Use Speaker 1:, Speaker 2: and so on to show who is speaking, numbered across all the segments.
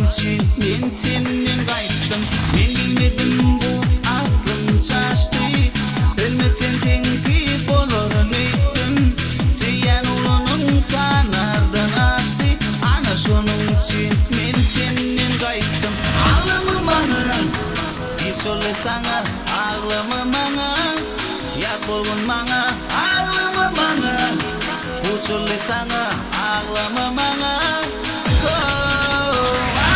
Speaker 1: üçin men senden gaýtdym. Men bilmedim bu aklym çaşdy. Ölmesem seňki bolaryn öýtdüm. Söýýän oglanyň sanardan aşdy. Ana şonuň üçin men senden gaýtdym. Aglama maňa, hiç boldy saňa. Aglama maňa, ýat bolgun maňa. Aglama maňa, puç boldy saňa. Aglama maňa, ho-ow,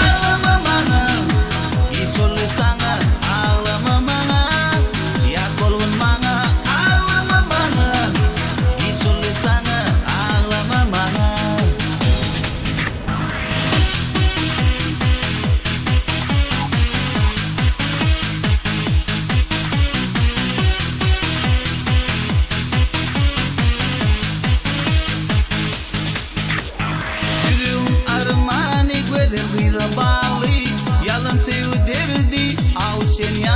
Speaker 1: aglama maňa, Giç boldy saňa, aglama maňa, Ýat bolgun maňa, aglama maňa, Giç boldy saňa, aglama maňa. Ýüregiň armany gözel gyza bagly, Ýalan söýgi derdi, aw içen ýaly.